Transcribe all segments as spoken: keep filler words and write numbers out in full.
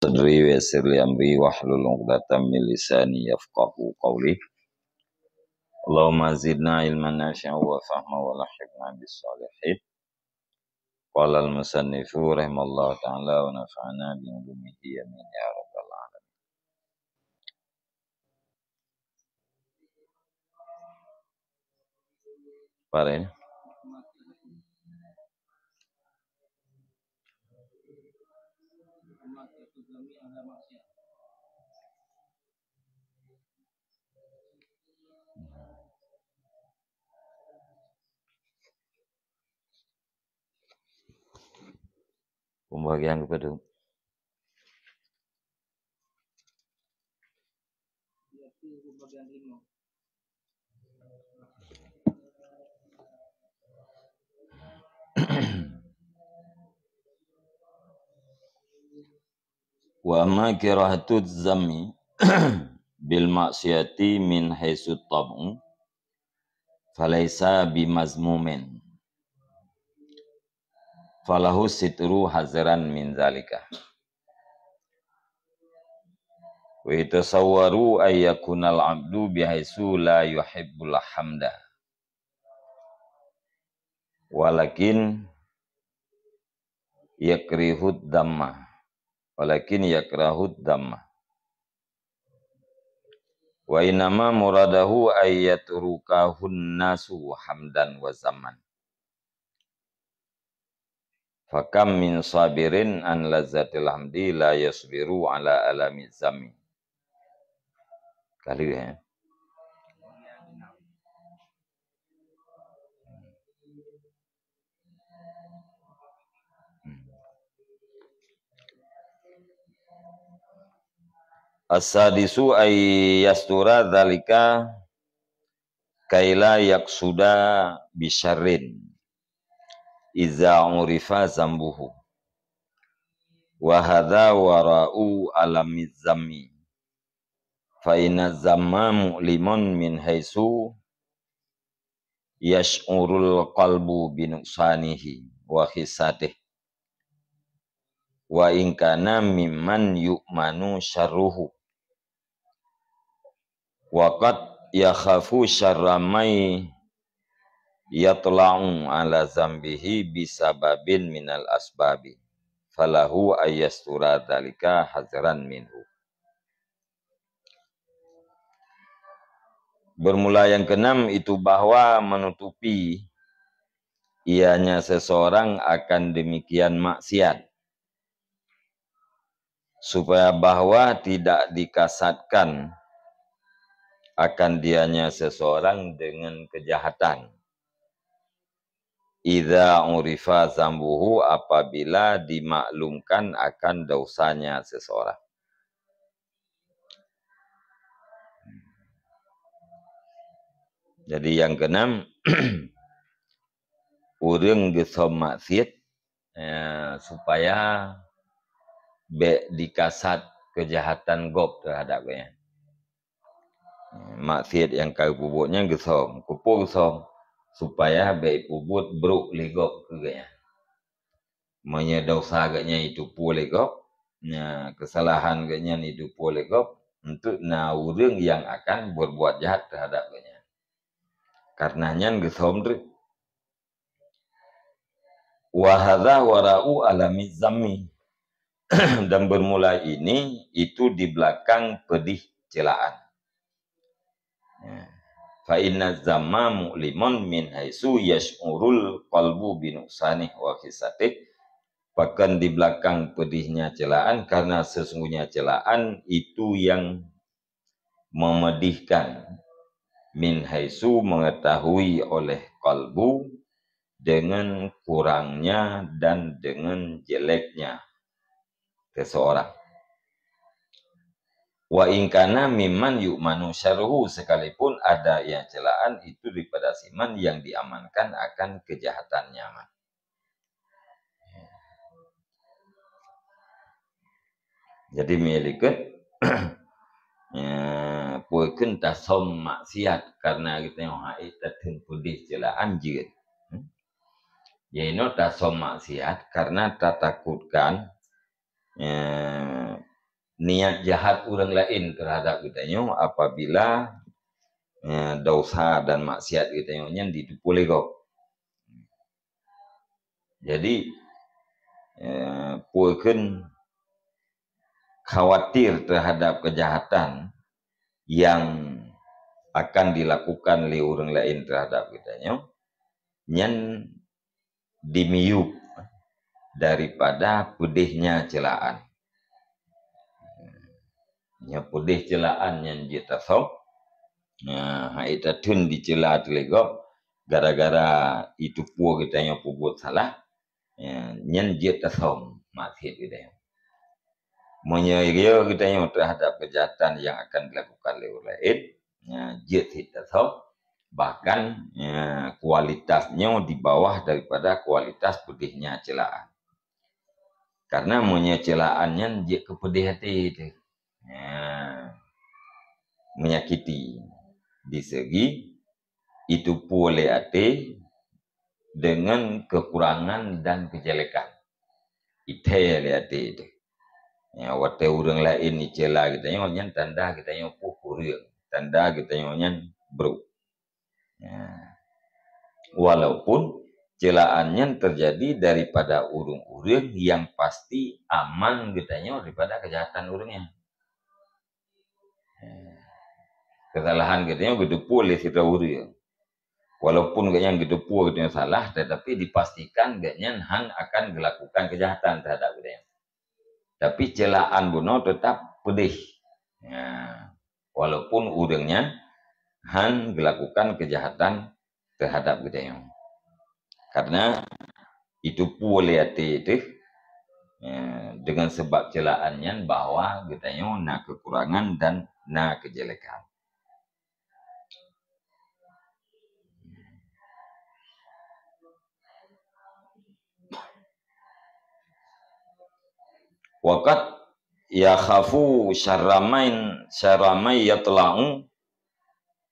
sadri wa yassir li amri wahlul 'uqdatam min lisani yafqahu qawli. Allahumma zidna ilman nafi'an wa fahman wa alhiqna bis salihin. Qala al-musannifu rahimallahu ta'ala wa nafa'ana bi ulumihi, amin ya rabbal alamin. Pare. Pembagian kepada Wa amma karahatuz zammi bil ma'siyati min haitsu tab'u falaisa bimazmumin, falahu sitru hazran min zalika. Wa yatasawwaru ay yakunal abdu bihaitsu la yuhibbul hamda, walakin yakrihud damma, walakin yakrahud damma. Wa innama muradahu ay yatrukahun nasu hamdan wa zamman. Fakam min sabirin an lazzatil hamdi la yasbiru ala alami zammi. Kali, eh. As-sadisu ay yastura dzalika kaila yaksuda bisyarrin iza urifa zambuhu. Wa hadza wara'u alamiz zammi. Fa inna zamma mu'limun min haitsu yash'urul qalbu binuqsanihi wa khisatih. Wa in kana mimman yu'manu syarruhu. Wa qad yakhafu syarra may yatla'u ala zambihi bisababin minal asbabi. Falahu ayyastura dzalika hazran minhu. Bermula yang keenam itu bahwa menutupi ianya seseorang akan demikian maksiat, supaya bahwa tidak dikasatkan akan dianya seseorang dengan kejahatan. Idza urifa zambuhu, apabila dimaklumkan akan dosanya seseorang. Jadi yang keenam, ureuëng geusöm maksiat, eh, supaya bék dikasat keujahatan gob teuhadap gobnyan. Maksiat nyang ka geupeubuet nyan geusöm. Keupeue geusöm? Supaya bék peubuet brok lé gob keu gobnyan. Meunyoe desya gobnyan jitupue lé gob, nya, keusalahan gobnyan jitupue lé gob, eunteuk na ureuëng nyang akan berbuat jahat teuhadap gobnyan. Kareuna nyan geusöm treuk. Wa hadza wara'u alamiz zammi. Dan bermula ini itu di belakang pedih celaan. Ya. Fa inna zamma mu'limun min haitsu yasy'urul qalbu binuqsanih wa khisatih. Bahkan di belakang pedihnya celaan, karena sesungguhnya celaan itu yang memedihkan, min haitsu mengetahui oleh kalbu dengan kurangnya dan dengan jeleknya seseorang. Wa in kana mimman yu'manu syarruhu, sekalipun ada yang celaan itu daripada siman yang diamankan akan kejahatannya. Jadi, meulikot, ya, peue kheun tasöm maksiat karena geutanyoe hana tateun peudeh celaan jeuet. Hmm? Jadi, inoe tasöm maksiat karena tatakutkan, ya, niat jahat ureuëng laén teuhadab geutanyoe apabila, eh, dosa dan maksiat geutanyoe nyan jiteupeue lé gob. Jadi, eh, peue kheun khawatir teuhadab keujahatan nyang akan dilakukan lé ureuëng laén teuhadab geutanyoe, nyan dimiyueb daripada peudehnya ceulaan. Nyoe peudeh ceulaan nyan jeuet tasöm. Nah, hai tatheun diceula teuh lé gob gara-gara jiteupeue geutanyoe peubuet salah. Ya, nyan jeuet tasöm maksiat geutanyoe. Meunyoe ria geutanyoe teuhadab keujahatan nyang akan dilakukan lé ureuëng laén, ya, jeuet sit tasöm, bahkan, ya, kualitas nyoe di bawah daripada kualitas peudehnya ceulaan. Karena meunyoe ceulaan nyan jeuet keu peudeh até teuh. Ya, menyakiti di segi jiteupeue lé até deungon keukurangan dan keujelekan. Jithèe lé até teuh. Ya, watèe ureuëng laén jiceula geutanyoe, nyan tanda geutanyoe pih kureueng, tanda geutanyoe nyan brok. Ya. Walaupun ceulaan nyan teujadi daripada ureuëng-ureuëng nyang pasti aman geutanyoe daripada keujahatan ureuëng nyan. Keusalahan geutanyoe geuteupeue lé sidroe ureuëng. Walaupun gobnyan geuteupeue geutanyoe salah, tetapi dipastikan gobnyan hán akan geulakukan keujahatan teuhadab geutanyoe. Tapi ceulaan bunoe teutap peudeh. Ya, walaupun ureuëng nyan hán geulakukan keujahatan teuhadab geutanyoe. Karena jiteupeue lé até teuh, ya, deungon sabab ceulaan nyan bahwa geutanyoe na keukurangan dan na keujelekan. Wa qad yakhafu syarra man, syarra man yatla'u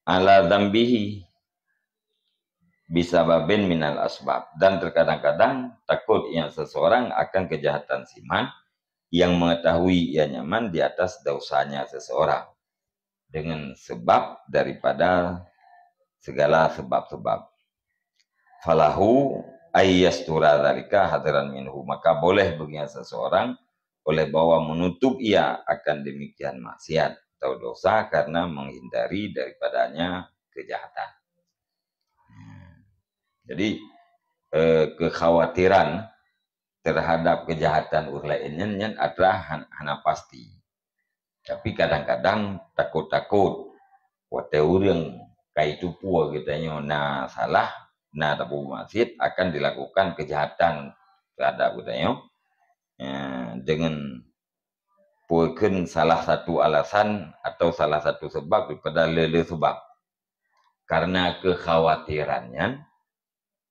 'ala dzambihi bisababin minal asbab. Dan terkadang-kadang takut ia seseorang akan kejahatan si man yang mengetahui ia nyaman di atas dosanya seseorang dengan sebab daripada segala sebab-sebab. Falahu ayyastura dzalika hadiran minhu, maka boleh bagi seseorang oleh bahwa menutup ia akan demikian maksiat atau dosa karena menghindari daripadanya kejahatan. Jadi, eh, kekhawatiran terhadap kejahatan ureuëng laén nyan, nyan atra han-, hana pasti. Tapi kadang-kadang takot-takot watèe ureuëng ka jiteupeue geutanyoe na salah, na tapeubuet maksiat, akan dilakukan kejahatan terhadap geutanyoe, eh, dengan peue kheun salah satu alasan atau salah satu sebab daripada le-le sebab. Karena kekhawatiran nyan,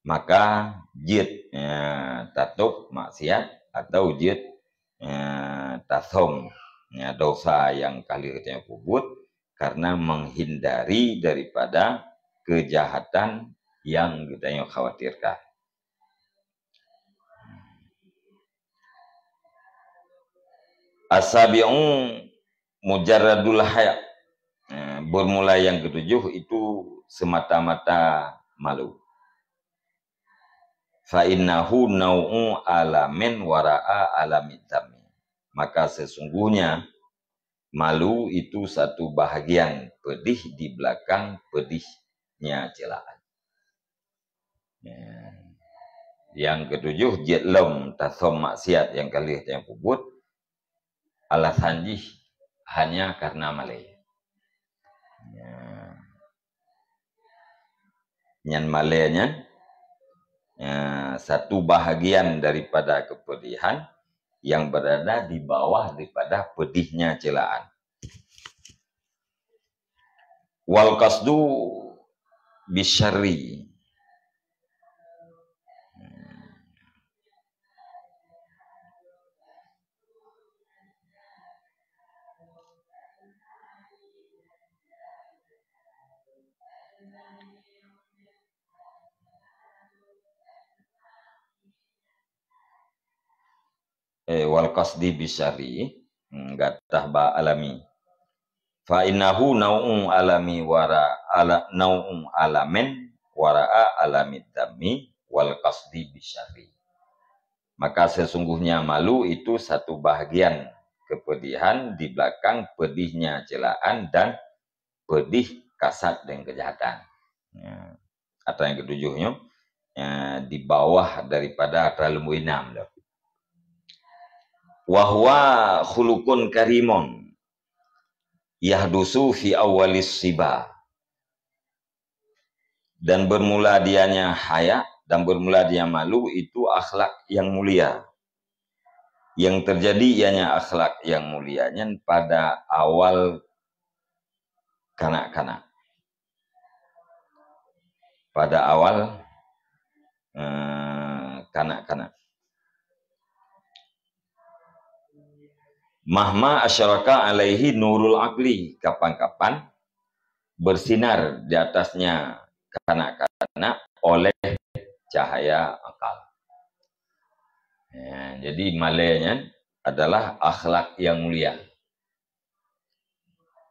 maka jeuet, eh, tatôb maksiat atau jeuet, eh, tasöm, ya, dosa nyang ka lheueh geutanyoe peubuet karena menghindari daripada kejahatan nyang geutanyoe khawatirkan. As-sabi'u mujarradul haya'. Eh, bermula yang ketujuh itu semata-mata malu. Fa innahu nau'u alamin wara'a alamid dzammi. Maka sesungguhnya malu itu satu bahagian pedih di belakang pedihnya celaan. Ya. Nyang ketujuh, jeuet lom tasöm maksiat nyang ka lheueh tanyoe peubuet, alasan jih hanya karena malèe. Ya. Nyan malèe nyan, ya, satu bahagian daripada kepedihan yang berada di bawah daripada pedihnya celaan. Wal qasdu bisyarri. Eh, wal qasdi bisyarri, Hmm, gadah ba alami. Fa innahu nau'u alami wara-, ala-, nau'u alamin wara'a alamid dammi wal qasdi bisyarri. Maka sesungguhnya malu itu satu bahagian kepedihan di belakang pedihnya celaan dan pedih kasad dan kejahatan. Ya. Atau yang ketujuh nyoe, ya, di bawah daripada atra leumbô inam tu. Wa huwa khuluqun karimun yahdusu fi awwalis siba. Dan bermula dianya haya, dan bermula dia malu, itu akhlak yang mulia. Yang terjadi ianya akhlak yang mulia nyan pada awal kanak-kanak. Pada awal, eh, kanak-kanak. Mahma asyraka alaihi nurul aqli, kapan-kapan bersinar di atasnya kanak-kanak oleh cahaya akal. Ya, jadi malée nyan adalah akhlak yang mulia.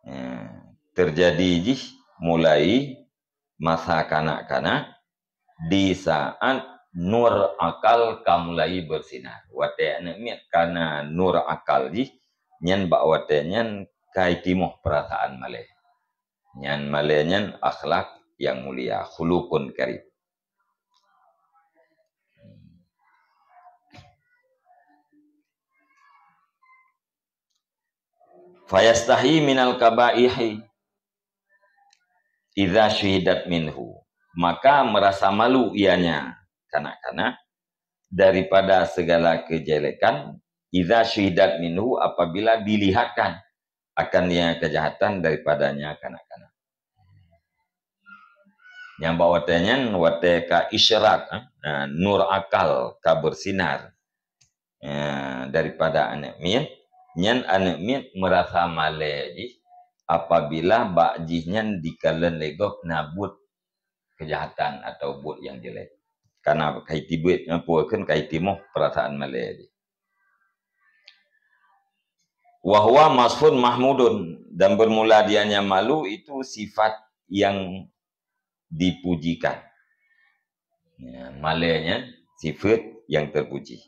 Ya, terjadi jih mulai masa kanak-kanak, di saat nur akal ka mulai bersinar. Watée aneuk miet kana nur akal jih, nyan bak watée nyan ka jitimoh peurasaan malée. Nyan malée nyan akhlak yang mulia, khuluqun karim. Fayastahi minal kabaihi idza syuhidat minhu. Maka merasa malu ianya, kanak-kanak, daripada segala kejelekan, idza syuhidat minhu, apabila dilihatkan akan ia kejahatan daripadanya, kanak-kanak. Nyang bak watée nyan, watée ka isyraq, eh, nur akal ka bersinar, eh, daripada aneuk miet, nyan aneuk miet merasa malée jih apabila bak jih nyan dikalon lé gob na buet kejahatan atau buet nyang jelek. Karena ka jitibeuet, eh, peue kheun ka jitimoh peurasaan malée jih. Wa huwa wasfun mahmudun, dan bermula dianya malu itu sifat yang dipujikan. Ya, malée nyan sifat yang terpuji.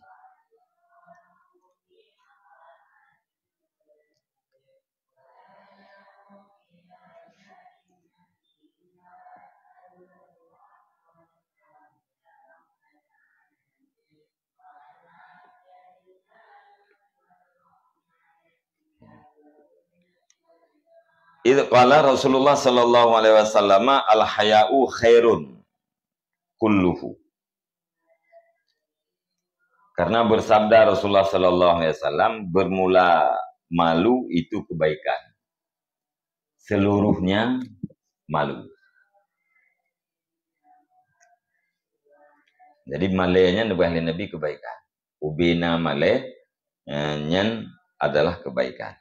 Idz qala Rasulullah sallallahu alaihi wasallam, "Al-haya'u khairun kulluhu." Karena bersabda Rasulullah sallallahu alaihi wasallam, "Bermula malu itu kebaikan. Seluruhnya malu." Jadi, malée nyan neupeugah lé Nabi kebaikan. Ubena malée, eh, nyan adalah kebaikan.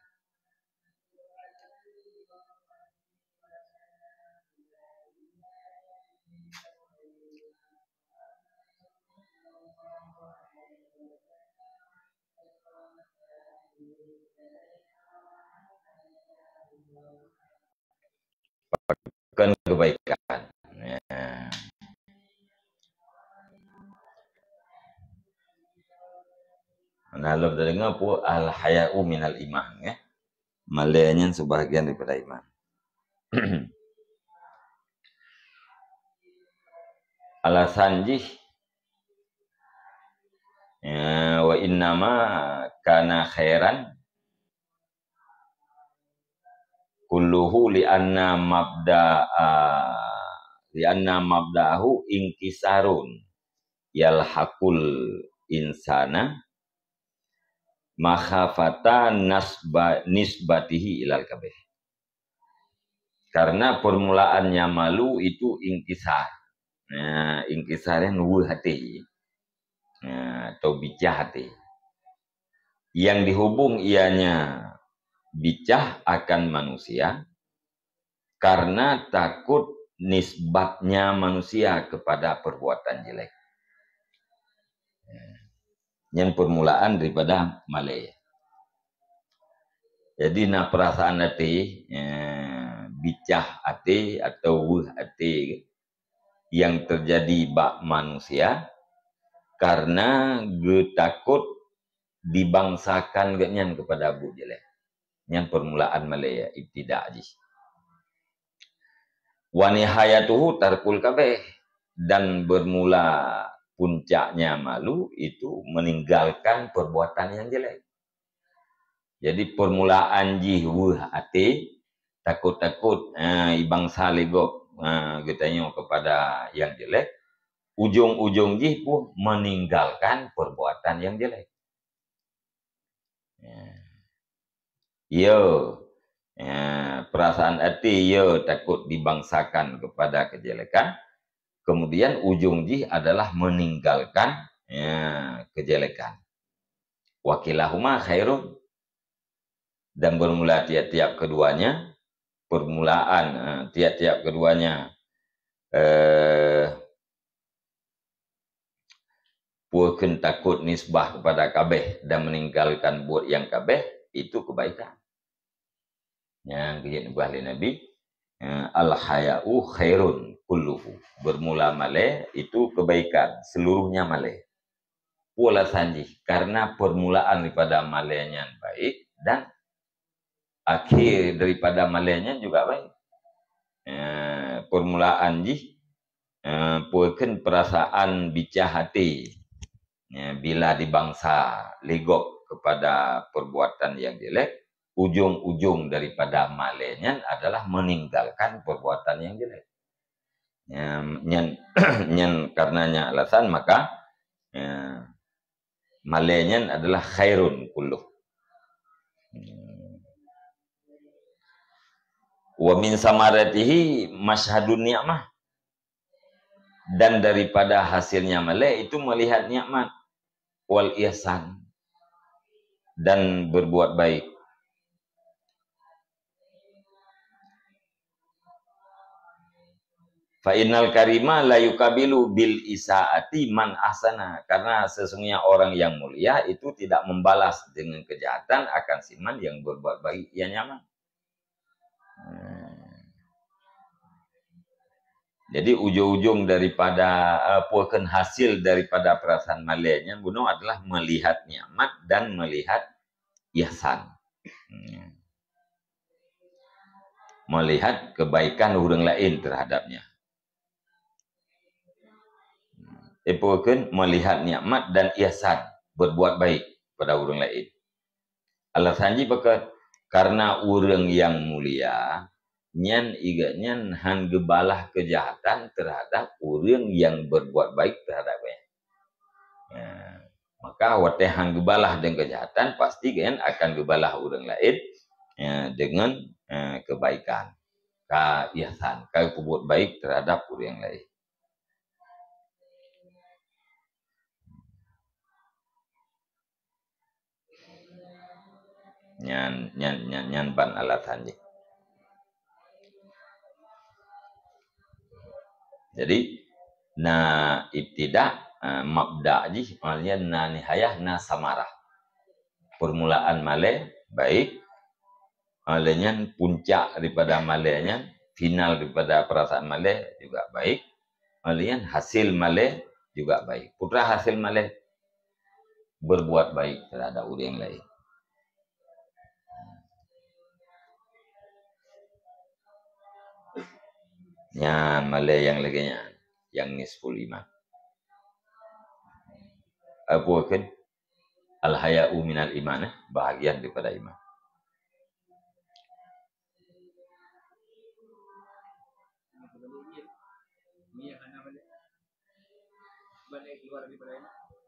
Bukan kebaikan. Ya. Nah, lom teudeungoe peue al-haya'u minal iman, ya. Malée nyan sebahagian daripada iman. Alasan jih, ya, wa innama kana khairan kulluhu li'anna mabda'a, li'anna mabda'ahu inkisarun yalhaqul insana makhafata nasba-, nisbatihi ilal kabih. Karena permulaannya malu itu inkisar. Nah, inkisar nyan weueh até. Nah, atau bicah até. Yang dihubung ianya bicah akan manusia karena takut nisbatnya manusia kepada perbuatan jelek. Nyan permulaan daripada malée. Jadi na peurasaan até, eh, bicah até atau weueh até nyang teujadi bak manusia kareuna geutakot dibangsakan geuhnyan keupada buet jeulék. Nyan peurmulaan malée, ibtida jih. Wa nihayatuhu tarkul kabih, dan bermula puncaknya malu itu meninggalkan perbuatan yang jelek. Jadi permulaan jih weueh até, takot-takot, eh, ibangsa lé gob, eh, geutanyoe kepada yang jelek, ujong-ujong jih pun meninggalkan perbuatan yang jelek. Ya. Ya, perasaan até ya takot dibangsakan kepada kejelekan, kemudian ujong jih adalah meninggalkan, ya, kejelekan. Wa kilahuma khairun. Dan bermula tiap-tiap keduanya, permulaan, eh, tiap-tiap keduanya, eh, peue kheun takot nisbah kepada kabeh dan meninggalkan buet nyang kabeh, itu kebaikan. Nyang geujeuet neupeugah lé Nabi, eh, "Al-haya'u khairun kulluhu." Bermula malée itu kebaikan, seluruhnya malée. Peue alasan jih? Karena permulaan daripada malée nyan baik dan akhé daripada malée nyan juga baik. Eh, permulaan jih, eh, peue kheun perasaan bicah até. Ya, bila dibangsa lé gob kepada perbuatan yang jelek, ujong-ujong daripada malée nyan adalah meninggalkan perbuatan yang jelek. Ya, nyan, nyan karenanya alasan maka, ya, malée nyan adalah khairun kulluh. Wa min samaratihi masyhadun ni'mah. Dan daripada hasilnya malée itu melihat nikmat, wal ihsan, dan berbuat baik. Fa innal karima la yukabilu bil isaati man ahsana. Karena sesungguhnya orang yang mulia itu tidak membalas dengan kejahatan akan siman yang berbuat baik yang nyaman. Hmm. Jadi ujong-ujong daripada, eh, peue kheun hasil daripada perasaan malée nyan bunoe adalah melihat nikmat dan melihat ihsan. Hmm. Melihat kebaikan ureuëng lain terhadapnya. Ipeue kheun melihat nikmat dan ihsan, berbuat baik pada ureuëng lain. Alasan jih pakon? Karena ureuëng nyang mulia nyan, gobnyan hana geubalah keujahatan terhadap ureuëng nyang berbuat baik terhadap gobnyan. Ya, maka watée hana geubalah deungon keujahatan, pasti gobnyan akan geubalah ureuëng lain, ya, deungon, eh, kebaikan. Ka ihsan, ka peubuet baik terhadap ureuëng lain. Nyan, nyan, nyan, nyan ban alasan jih. Jadi, na ibtida, eh, mabda jih, maksudnya na nihayah, na samarah. Permulaan malée baik, lheueh nyan puncak daripada malée nyan, final daripada perasaan malée juga baik, lheueh nyan hasil malée juga baik. Peue hasil malée? Berbuat baik terhadap ureuëng lain. Nyan malée nyang lagée nyan, nyang nisful iman. Apa kheun? Al-haya'u minal iman, eh, bahagian daripada iman.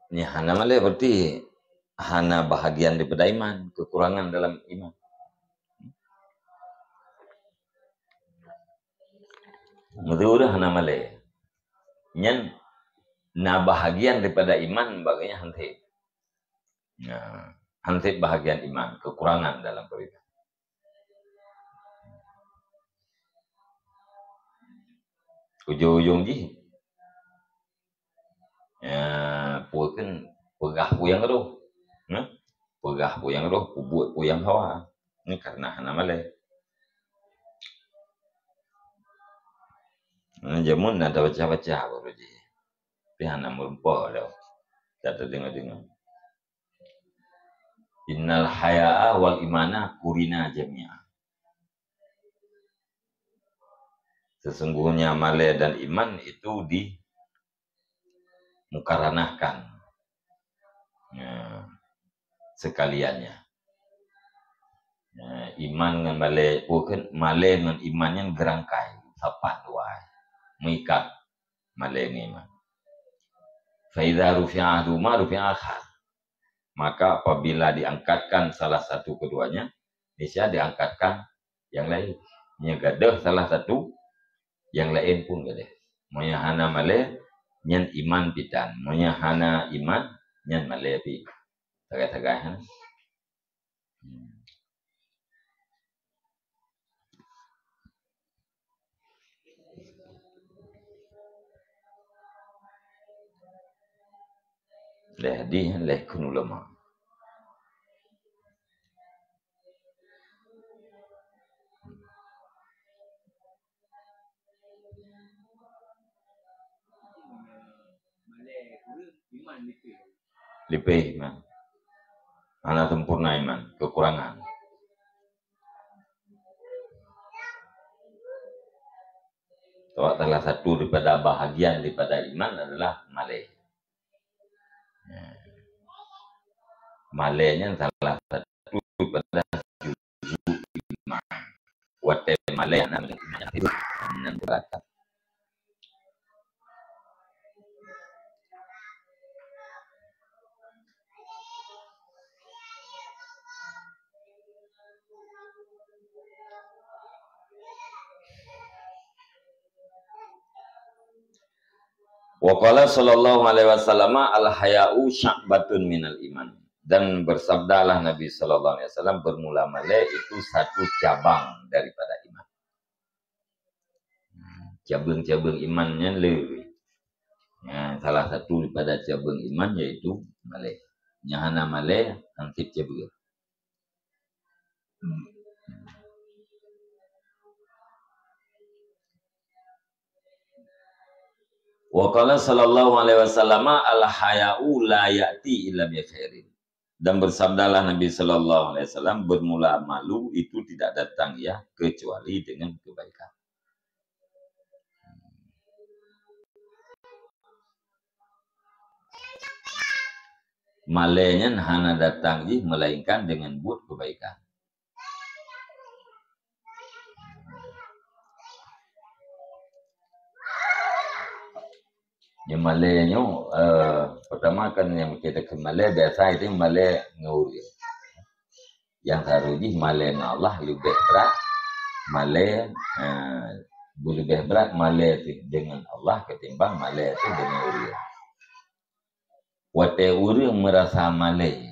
Ni hana malée berarti hana bahagian daripada iman, kekurangan dalam iman. Meunurot hana malée. Nyan na bahagian daripada iman, bagiannya hansét. Nah, hansét bahagian iman, kekurangan dalam beriman. Ujong-ujong jih, ya, peue kheun peugah peue nyang roh. Nah, peugah peue nyang roh, peubuet peue nyang hawa. Ini karena hana malée. Nah, jameun na tabaca-baca baru jih. Tapi hana meureumpok dah. Tak terdengar-dengar. Innal haya'a wal imana qurina jami'a. Sesungguhnya malée dan iman itu dimukaranahkan. Ya, sekaliannya. Ya, iman ngon malée, bukan malée ngon iman nyan geurangkai, sapat dua. Meuikat malée ngon iman. Fa idza rufi'a ahaduhuma rufi'a akhar. Maka apabila diangkatkan salah satu keduanya, niscaya diangkatkan yang lain. Nyoe gadôh salah satu, yang lain pun gadôh. Meunyoe hana malée, nyan iman pih tan. Meunyoe hana iman, nyan malée pih. Sagai-sagai, ha? Hmm. Lheuh dih, lheuh kheun ulama. Lipéh iman. Hana sempurna iman, kekurangan. Sebab salah satu daripada bahagian daripada iman adalah malée. Ya. Malée nyan salah satu daripada juzu iman. Watée malée, hana malée iman, hana teubatal. Wa qala sallallahu alaihi wasallam, "Al-haya'u syu'batun minal iman." Dan bersabdalah Nabi sallallahu alaihi wasallam, bermula malée itu satu cabang daripada iman. Cabeueng-cabeueng iman nyan le. Ya, salah satu daripada cabeueng iman yaitu malée. Nyang hana malée, hansip cabeueng. Wa qala sallallahu alaihi wasallam, "Al-haya'u la ya'ti illa bi khairin." Dan bersabdalah Nabi sallallahu alaihi wasallam, "Bermula malu itu tidak datang ia kecuali dengan kebaikan." Malée nyan hana datang jih melainkan dengan buet kebaikan. Nyang malée nyoe, eh, pertama kan nyang kita ke malée, biasa itu malée ngon ureueng. Nyang seuharôh jih malée ngon Allah leubeh brat, malée, eh, leubeh brat malée teuh dengan Allah ketimbang malée teuh dengan ureueng. Watée ureueng meurasa malée,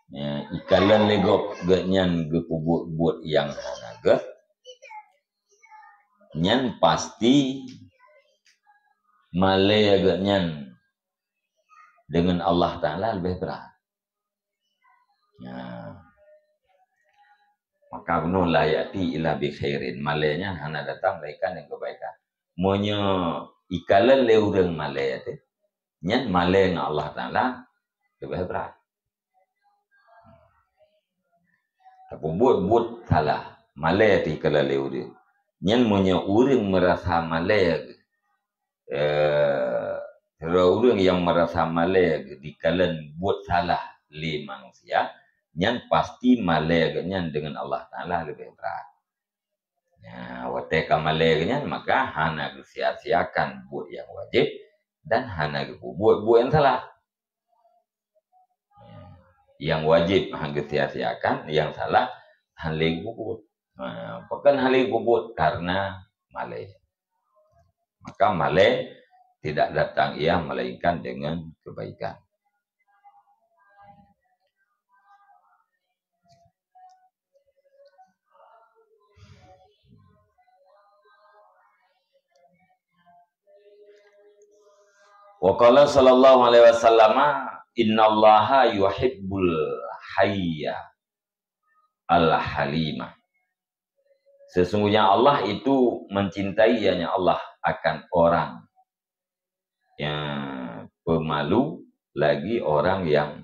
ya, ikalon lé gob geuhnyan geupeubuet buet nyang hana gét, nyan pasti malée geuhnyan deungon Allah Taala leubeh brat. Ya. Maka bunoe la ya'ti illa bi khairin. Malée nyan hana datang melainkan dengan kebaikan. Meunyoe ikalon lé ureueng malée teuh, nyan malée ngon Allah Taala leubeh brat. Tapeubuet buet salah, malée teuh ikalon lé ureueng. Nyan meunyoe ureueng meurasa malée, eh, sidroe ureueng nyang meurasa malée dikalon buet salah lé manusia, nyan pasti malée geuhnyan deungon Allah Taala leubeh brat. Nah, watée ka malée geuhnyan, maka hana geusia-siakan buet nyang wajéb dan hana geupeubuet buet nyang salah. Nyang wajéb han geusia-siakan, nyang salah han lé geupeubuet. Ha, pakon han lé geupeubuet? Karena malée. Maka malée tidak datang ia melainkan dengan kebaikan. Wa qala sallallahu alaihi wasallam, "Innallaha yuhibbul hayya." Al-Halimah. Sesungguhnya Allah itu mencintai, yakni Allah, akan orang yang pemalu, lagi orang yang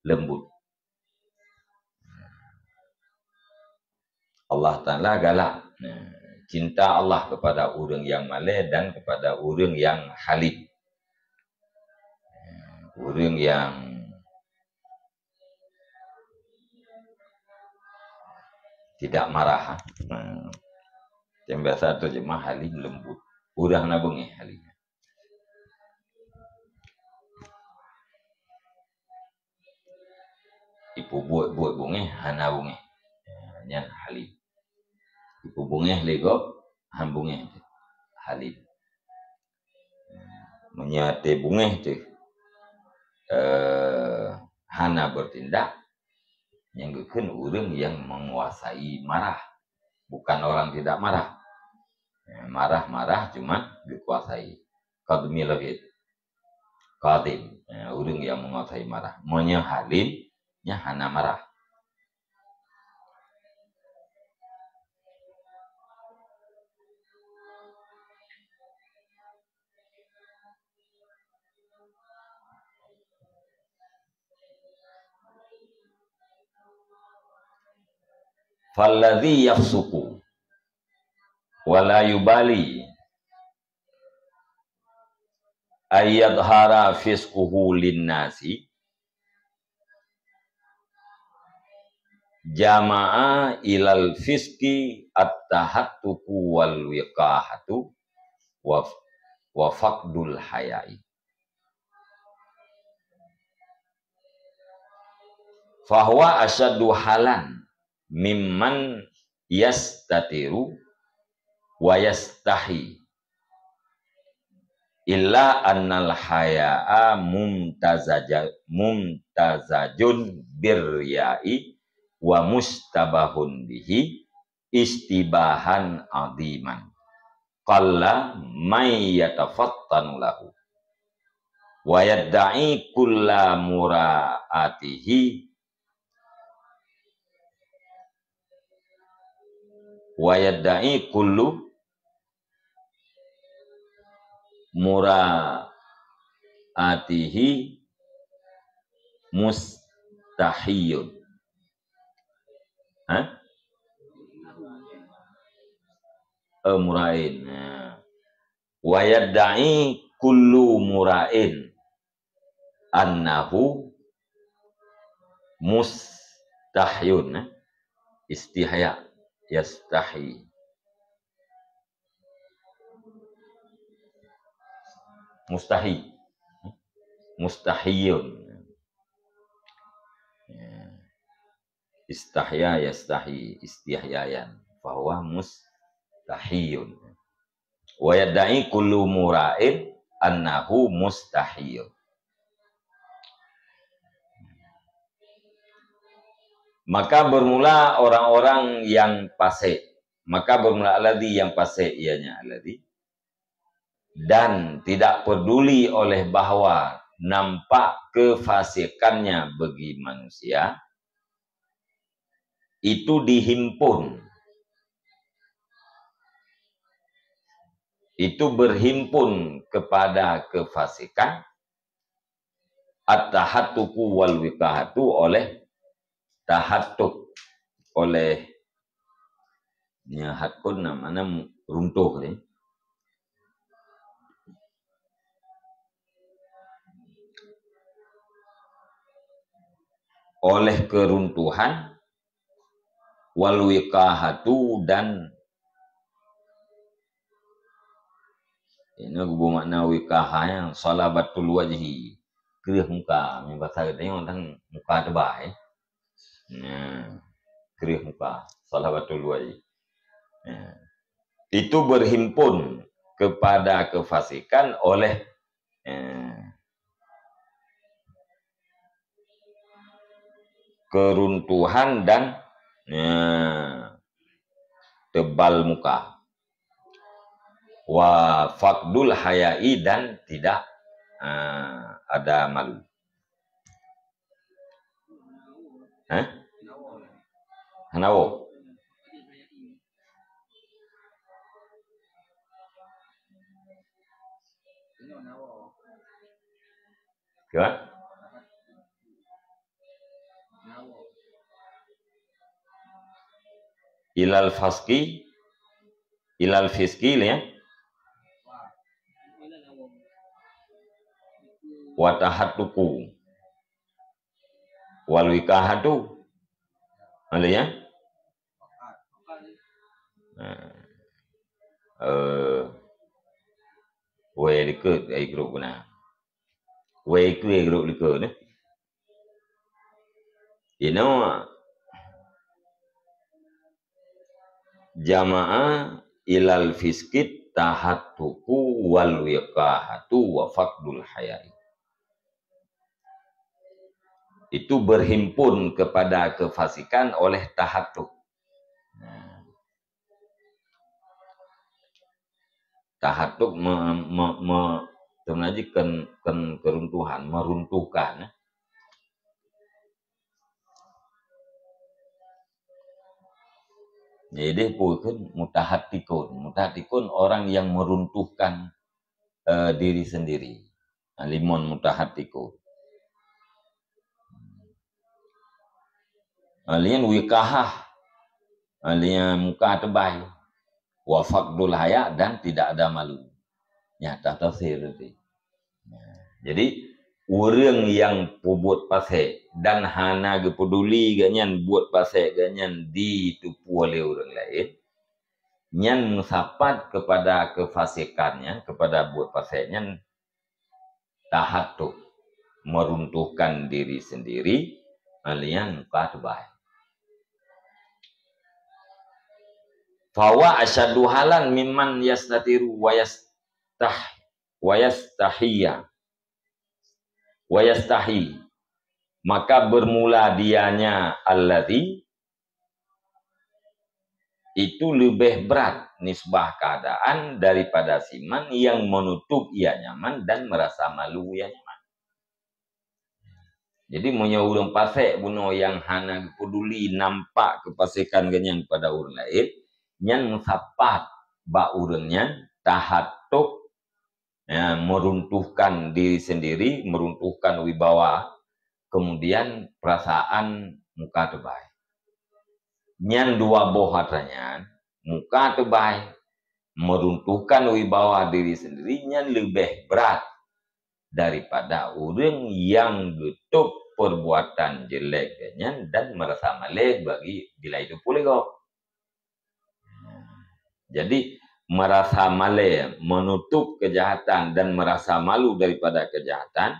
lembut. Allah Taala galak. Nah, cinta Allah kepada ureuëng yang malée dan kepada ureuëng yang halim. Ureuëng yang tidak marah. Nah, yang biasa terjemah halim, lembut. Ureuëng hana beungéh halim. Ipeubuet-buet beungéh, hana beungéh. Nyan halim. Ipeubeungéh lé gob, han beungéh. Halim. Meunyoe até beungéh teuh, eh, hana bertindak, nyang geukheun ureuëng yang menguasai marah. Bukan orang tidak marah. Eh, marah-marah cuma dikuasai. Kadhimil ghaidh. Kadhim, eh, ureuëng yang menguasai marah. Meunyoe halim, nyan hana marah. Falladzi yafsuqu wa la yubali ayyadhara fisquhu linnasi, jama'a ilal fisqi at-tahattuku wal wiqahatu wa, wa faqdul haya'i. Fahuwa asyaddu halan mimman yastatiru wa yastahi. Illa annal haya'a mumtazaja-, mumtazajun birriya'i wa mustabahun bihi istibahan adhiman. Qalla may yatafattanu lahu. Wa yadda'i kulla mura'atihi. Wa yadda'i kullu mura'atihi mustahiyun. Hah? Eh, mura'in. Nah. Wa yadda'i kullu mura'in annahu mustahyun, eh? Istihya, yastahi. Mustahi. Mustahiyun. Ya. Istahya, yastahi, istihyayan. Fahuwa mustahiyun. Wa yadda'i kullu mura'in annahu mustahiyun. Maka bermula orang-orang yang fasik. Maka bermula alladzi yang fasik, ianya alladzi. Dan tidak peduli oleh bahwa nampak kefasikannya bagi manusia, itu dihimpun. Itu berhimpun kepada kefasikan, at-tahattuku wal wiqahatu, oleh tahattuk, oleh nyan hatkun namanya runtuh ni. Oleh keruntuhan, wal wiqahatu, dan ini geuboh makna wiqahah nyan salabatul wajhi, kreueh muka. Meunyoe basa geutanyoe tang muka teuba, eh. Nah, kreueh muka, salabatul wajhi. Nah, itu berhimpun kepada kefasikan oleh, eh, keruntuhan dan, eh, tebal muka. Wa faqdul haya'i, dan tidak, eh, ada malu. Hah? Hana woe. Ka? Ilal faski, ilal fiski, ya. Wa tahattuku. Wal wikahatu. Ada, ya? Nah. Eh, wee likot ai grup guna. Wee ikut ai grup likot, eh. Inoe jamaah ilal fiskit tahattuku wal wiqahatu wa faqdul hayai. Itu berhimpun kepada kefasikan oleh tahattuk. Nah. Tahattuk me-, me-, me-, sebenarnya kan, kan keruntuhan, meruntuhkan, eh. Jadi, peue kheun mutahattikun. Mutahattikun orang yang meruntuhkan, eh, diri sendiri. Nah, limon mutahattikun. Nah, lian wikahah. Nah, lian muka teubai. Wa faqdul haya dan tidak ada malu. Nyan tafsir tadi. Jadi, ureuëng nyang peubuet pasék dan hana geupeuduli gobnyan buet pasék gobnyan jiteupeue lé ureuëng laén, nyan meusapat kepada kefasikan nyan, kepada buet pasék nyan, tahattuk, meruntuhkan diri sendiri, lian muka teubai. Fahuwa asyaddu halan mimman yastatiru wa yastah-, wa yastahiyya. Wa yastahi. Maka bermula dianya alladzi itu lebih berat nisbah keadaan daripada siman yang menutup ia nyaman dan merasa malu ia nyaman. Jadi, meunyoe ureuëng pasék bunoe nyang hana geupeduli nampak keupasékan geuh nyan kepada ureuëng laén, nyan meusapat bak ureuëng nyan tahattuk, ya, meruntuhkan diri sendiri, meruntuhkan wibawa, kemudian perasaan muka teubai. Nyan dua boh atra nyan, muka teubai, meruntuhkan wibawa diri sendiri, nyan leubeh brat daripada ureuëng nyang geutôb perbuatan jelek geuh nyan dan merasa malée bagi bila itu peuleugok. Jadi, merasa malée, menutup kejahatan dan merasa malu daripada kejahatan,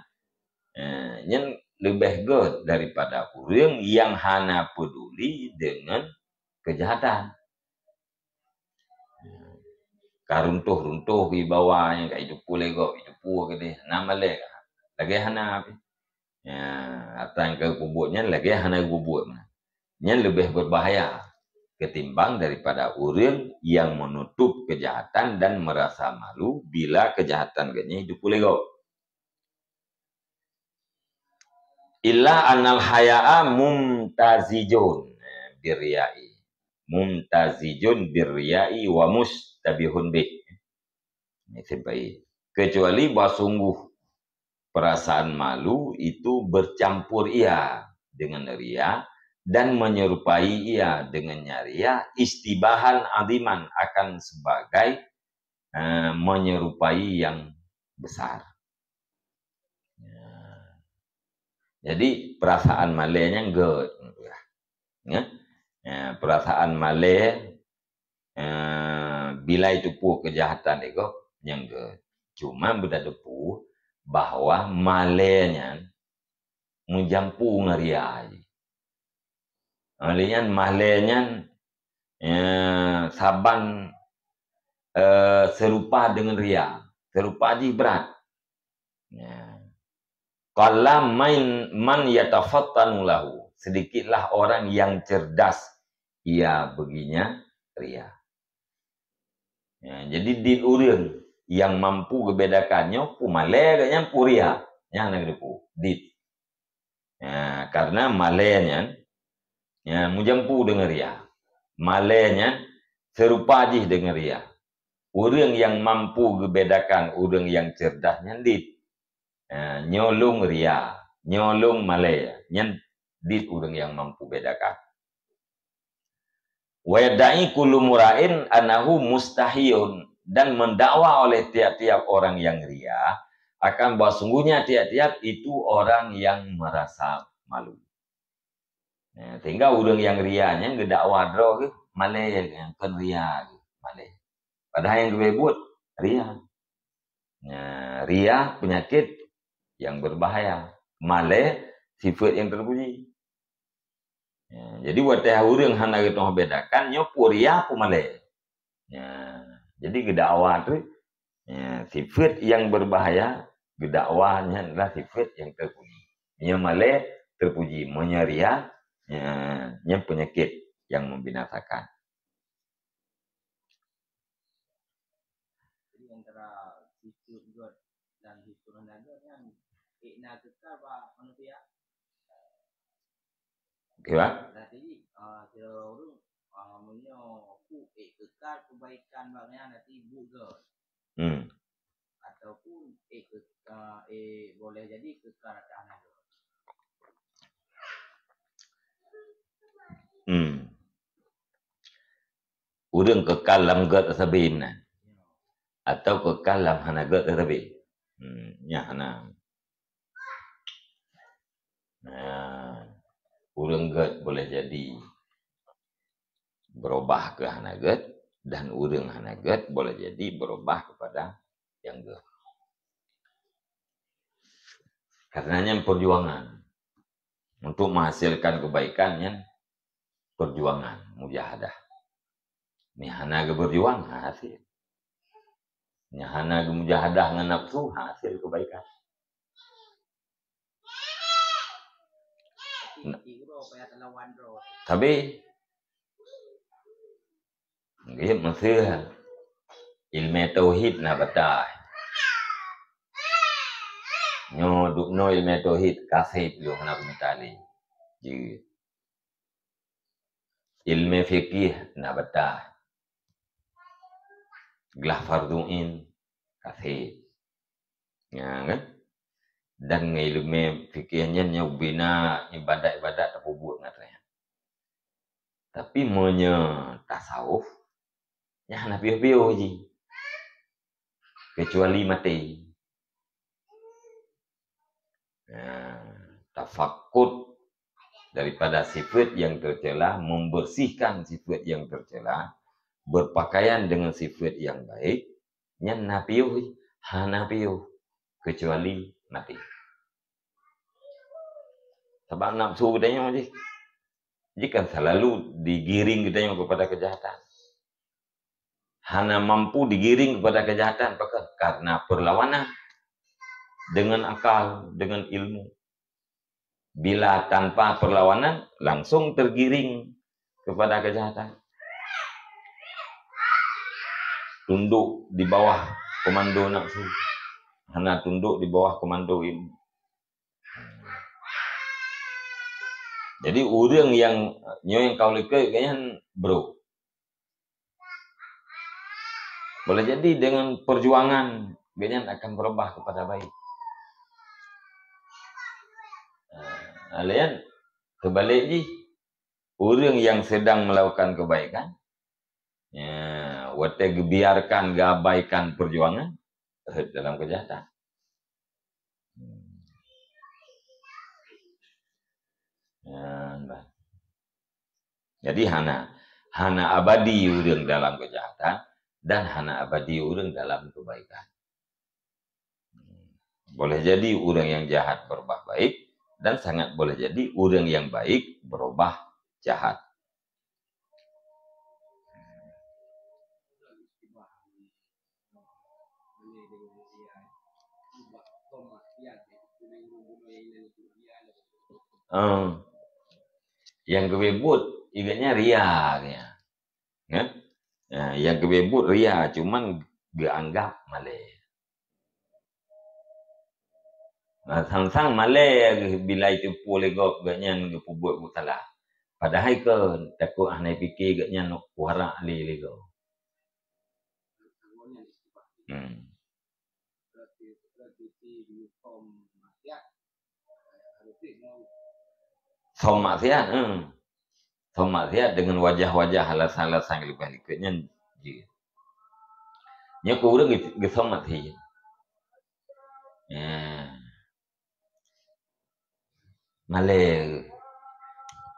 eh, nyan leubeh gét daripada ureuëng nyang hana peduli dengan kejahatan. Ka runtoh-runtoh wibawa nyang ka jiteupeue lé gob, jiteupeue keudeh, hana malée, lagée hana pih. Ya, atra nyang ka geupeubuet nyan lagée hana geupeubuet meunan. Nyan leubeh berbahaya ketimbang daripada ureuëng nyang menutup kejahatan dan merasa malu bila kejahatan geuh nyan jiteupeue lé gob. Illa annal haya'a mumtazijun birriya'i. Mumtazijun birriya'i wa mustabihun bih. Ini terbaik. Kecuali bahwa sungguh perasaan malu itu bercampur ia dengan ria dan menyerupai ia dengannya ria, istibahan aziman, akan sebagai, eh, menyerupai yang besar. Ya. Jadi, perasaan malée nyan gét. Ya. Ya, perasaan malée, eh, bila jiteupeue kejahatan lé gob, nyan gét. Cuma beutateupeue bahwa malée nyan meujampu ngon ria jih. Lé nyan malée nyan, eh, saban, eh, serupa dengan ria, serupa jih brat. Ya. Qalla main man yatafattanu lahu. Sedikitlah orang yang cerdas ia baginya ria. Ya, jadi dit ureuëng nyang mampu geubedakan nyoe peue malée geuh nyan peue ria. Nyan na geuteupeue, dit. Ya, karena malée nyan Ya, meujampu deungon ria. Malée nyan seurupa jih deungon ria. Ureuëng nyang mampu geubedakan ureuëng nyang cerdas nyan dit. Ya, nyoe lôn ria, nyoe lôn malée, nyan dit ureuëng nyang mampu bedakan. "Wa yadda'i kullu mura'in annahu mustahiyun," dan mendakwa oleh tiap-tiap orang yang ria akan bahwa sungguhnya tiap-tiap itu orang yang merasa malu. Ya, sehingga ureuëng nyang ria nyan geudakwa droe geuh malée, nyang kon ria geuh malée. Padahai nyang geubeuet ria. Ya, ria penyakit yang berbahaya. Malée sifat yang terpuji. Ya, jadi watée ureuëng hana geutanyoe bedakan nyoe peue ria peue malée. Ya, jadi geudakwa tu, ya, sifat yang berbahaya, geudakwa nyan adalah sifat yang terpuji. Meunyoe malée terpuji, meunyoe ria, ya, nyan penyakit yang membinasakan. Jadi antara sifat gét dan sifat hana gét nyan, ék na keukai bak manusia. Oke, Pak. Nah, jadi, ah, kira ureuëng, ah, meunyoe ku ék keukai kebaikan bak nyan, nanti bu gét. Hmm. Ataupun ék keu-, ah, ék boleh jadi keukai rata hana gét. Hmm. Ureuëng keukai lam gét sabe meunan. Atau keukai lam hana gét sabe. Hmm, nyan hana. Nah, ureuëng gét boleh jadi berubah ke hana gét, dan ureuëng hana gét boleh jadi berubah kepada yang gét. Karena nyan perjuangan. Untuk menghasilkan kebaikan nyan perjuangan, mujahadah. Ni hana geuberjuang, hasil. Ni hana geumujahadah ngon nafsu, hasil kebaikan. Tapi, nggih, meuseuh ilmu tauhid na batai. Nyoe dubnoe ilmu tauhid kaseb lôn hana kumita lé. Jeuet. Ilmu fikih na batai. Glah fardu ain kaseb. Ya kan? Dan ngon ilmu fikih nyan nyoe bina ibadat-ibadat tapeubuet ngon raya. Tapi meunyoe tasawuf, nyan hana piôh-piôh jih. Kecuali maté. Nah, tafakkud daripada sifat yang tercela, membersihkan sifat yang tercela, berpakaian dengan sifat yang baik, nyan na piôh, hana piôh, kecuali maté. Sabab nafsu geutanyoe jih, jih kan selalu digiring geutanyoe kepada kejahatan. Hana mampu digiring kepada kejahatan, pakon? Karena perlawanan dengan akal, dengan ilmu. Bila tanpa perlawanan, langsung tergiring kepada kejahatan. Tunduk di bawah komando nafsu. Hana tunduk di bawah komando ilmu. Jadi, ureuëng nyang, nyoe nyang ka lôn likot, gobnyan brok. Boleh jadi dengan perjuangan, gobnyan akan berubah kepada baik. Nah, laén, keubalek jih, ureuëng nyang sedang melakukan kebaikan, ya, watée geubiarkan, geuabaikan perjuangan, rhot dalam kejahatan. Hmm. Ya, bah. Jadi hana, hana abadi ureuëng dalam kejahatan dan hana abadi ureuëng dalam kebaikan. Boleh jadi ureuëng nyang jahat berubah baik, dan sangat boleh jadi ureuëng nyang baik berubah jahat. Ah, nyang geubeuet, ibaratnya ria, ya. Ya? Ya, nyang geubeuet ria, cuman geuanggap malée. Nah, sang-sang malée geuh bila jiteupeue lé gob gobnyan geupeubuet buet salah. Padahai kon takot hana pike geuh nyan warak lé lé gob. Hmm. Som maksiat, hmm. Som maksiat dengan wajah-wajah alasan-alasan leubeh likot nyan jeuet. Nyoe keu ureueng geu-, geusom maksiat. Ya. Malée.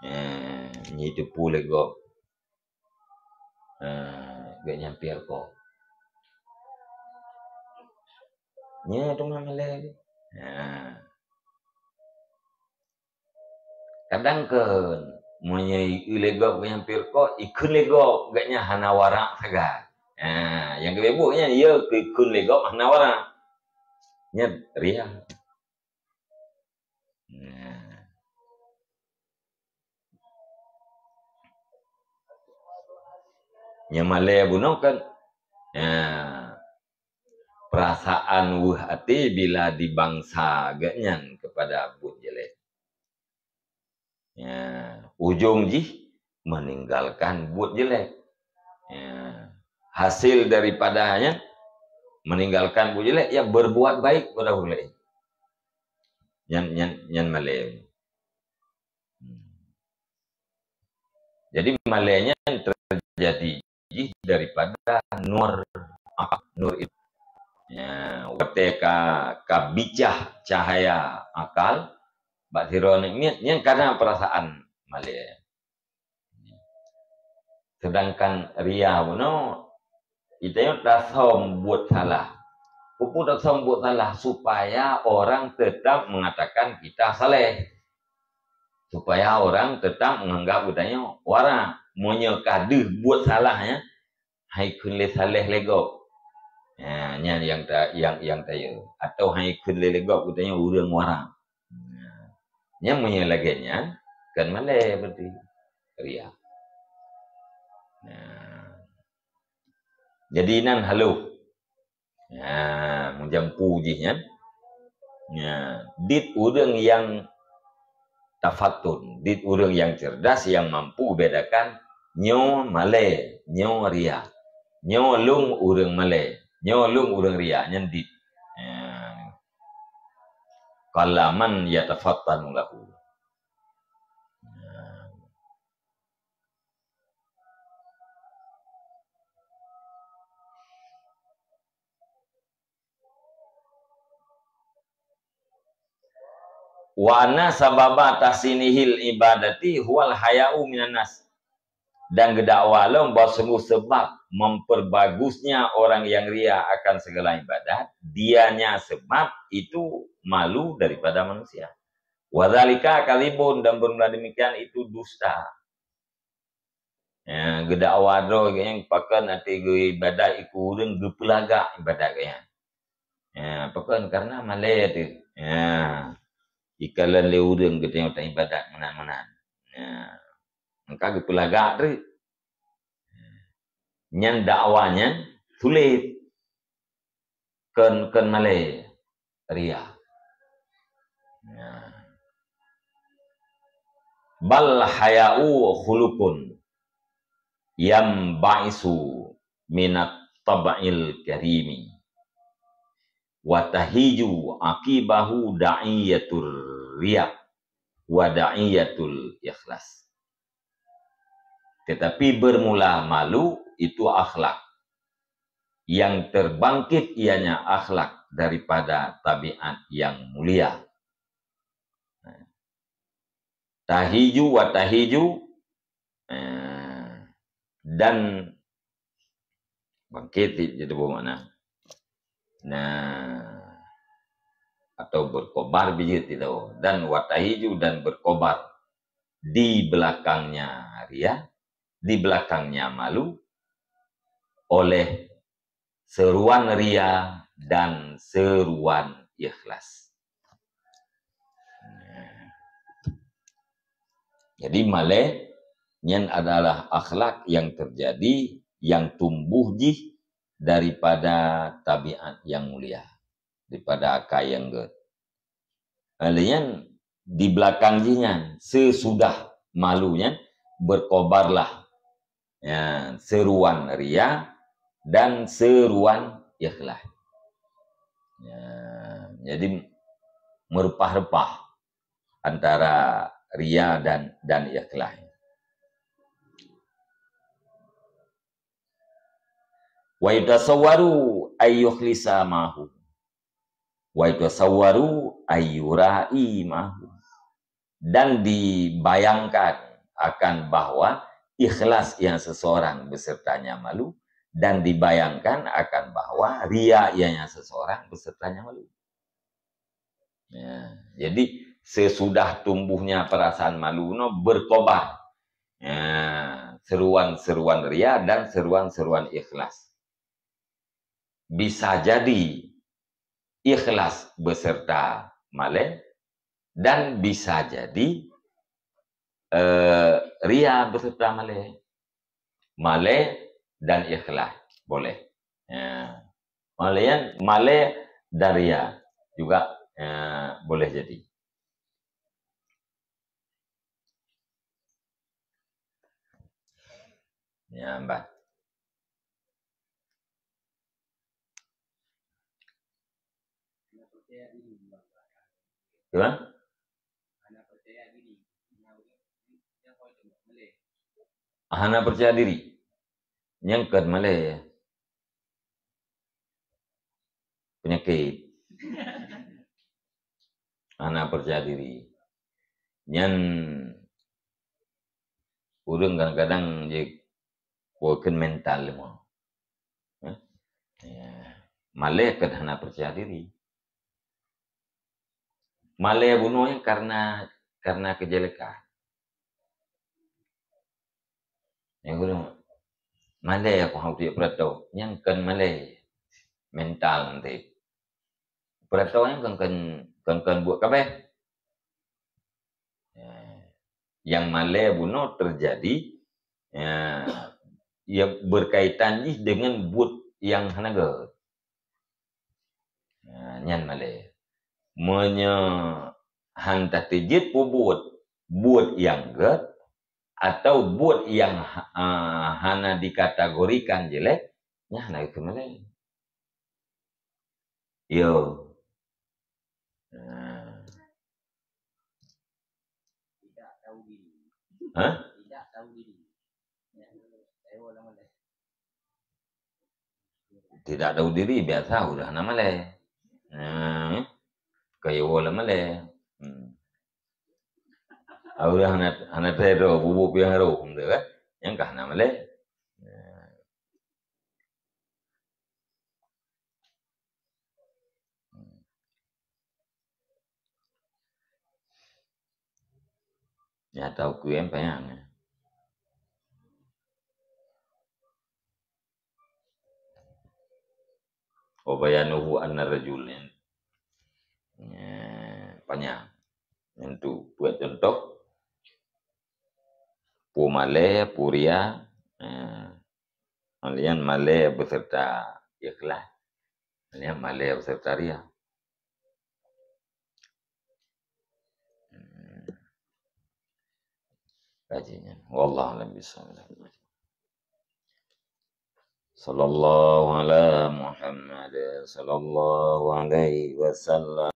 Eh, nyi teupeu lé gob. Eh, geuh nyan pih rukok. Nyoe teuma malée. Ha. Kadang kon, meunyoe i lé gob geuh nyan pih rukok, ikheun lé gob geuh nyan hana warak sagai. Ha, nyang keu buet nyan, ya, ikheun lé gob hana warak. Nyan ria. Nah. Nyang malée bunoe kan, nah, perasaan weueh até bila dibangsa geuh nyan kepada buet jelek. Ya, ujong jih meninggalkan buet jelek. Ya, hasil daripada nyan meninggalkan buet jelek, ya berbuat baik kepada ureueng laén. Nyan, nyan, nyan malée. Hmm. Jadi malée nyan terjadi jih daripada nur, apa, nur itu. Ya, watée ka, ka bicah cahaya akal, bak sidroe aneuk miet, nyan kadang perasaan malée. Sedangkan ria bunoe, geutanyoe tasom buet salah. Peue tasom buet salah? Supaya orang tetap mengatakan kita saleh. Supaya orang tetap menganggap geutanyoe warak. Meunyoe ka deuh buet salah nyan, hai kheun lé saleh lé gob. Ha, nyan nyang ta-, nyang, nyang tayue. Atau hai kheun lé lé gob geutanyoe ureueng warak. Ha. Nyan meunyoe lagée nyan, kon malée berarti. Ria. Ha. Jadi nan haloh. Ya, meujampu jih nyan. Ya, dit ureueng nyang tafatun, dit ureueng nyang cerdas, nyang mampu bedakan nyoe malée, nyoe ria. Nyoe lôn ureueng malée, nyoe lôn ureueng ria, nyan dit. Ya. Qalla man yatafattanu lahu. Ya. Wa anna sababa tahsinihil ibadati huwal haya'u minan nas. Dan geudakwa lom bahwa sungguh sebab memperbagusnya orang yang ria akan segala ibadat, dianya sebab itu malu daripada manusia. Wa dzalika kadzibun, dan bermula demikian itu dusta. Ya, geudakwa droe geuh nyang pakon até geuibadat iku ureueng geupeulagak ibadat geuh nyan. Ya, pakon? Karena malée teuh. Ya. Ikalon lé ureueng geutanyoe ibadat meunan-meunan. Ya. Maka geupeulagak teuh. Nyan dakwa nyan sulet. Kon, kon malée, ria. Nah. Bal haya'u khuluqun yanba'isu minat tab'il karimi. Wa tahiju aqibahu da'iyatur riya wa da'iyatul ikhlas. Tetapi bermula malu itu akhlak. Yang terbangkit ianya akhlak daripada tabiat yang mulia. Tahiju wa tahiju, eh, dan bangkit jadi bermakna. Nah, atau berkobar bijih tidak. Dan wa tahiju, dan berkobar di belakangnya ria, di belakangnya malu oleh seruan ria dan seruan ikhlas. Jadi malée nyan adalah akhlak yang terjadi, yang tumbuh jih daripada tabiat yang mulia, daripada akai yang gét. Lé nyan di belakang jih nyan, sesudah malu nyan, berkobarlah, ya, seruan ria dan seruan ikhlas. Ya, jadi meureumpah-reumpah antara ria dan, dan ikhlas. Wa yutasawwaru ayyukhlisa ma'ahu. Wa yutasawwaru ayyura'i ma'ahu. Dan dibayangkan akan bahwa ikhlas yang seseorang besertanya malu, dan dibayangkan akan bahwa ria yang, yang seseorang besertanya malu. Ya, jadi sesudah tumbuhnya perasaan malu no berkobar. Ya, seruan-seruan ria dan seruan-seruan ikhlas. Bisa jadi ikhlas beserta malée dan bisa jadi, eh, ria beserta malée. Malée dan ikhlas boleh. Ya. Malée, malée dan ria juga, ya, boleh jadi. Ya, bah. Gimana? Hana percaya diri. Nyang kon malée. Penyakit. Hana percaya diri. Nyan ureuëng kadang-kadang jih kheun mental leumo. Eh? Ya. Malée kon hana percaya diri. Malée bunoe nyan karena, karena kejelekan. Nyang guna malée aku hau tiek peurato. Nyang kon malée mental nanti. Peurato nyan kon, kon, kon, kon buet kabeh. Ya. Nyang malée bunoe terjadi, ya, ya berkaitan jih dengan buet nyang hana gét. Ha, nyan malée. Meunyoe han tateujeuet peubuet buet nyang gét, atau buet nyang ha-, a, hana dikategorikan jelek, nyan hana geukheun malée. Yo. Ha. Hah? Tidak tahu diri biasa udah hana malée. Hmm. Kaya woe lam malée. Hmm. Udah hana, hana teudo bubuk piang ro, kan? Nyang ka hana malée. Hmm. Ya, tahu ku em payang, ya. Wa bayanuhu anna rajul, ya. Ya, panyang. Nyan tu, buat contoh. Peue malée, peue ria, ya. Malian malée beserta ikhlas. Malian malée beserta ria. Hmm. Kaji nyan. Wallahu a'lam bishawab. Sallallahu ala Muhammad, sallallahu alaihi wasallam.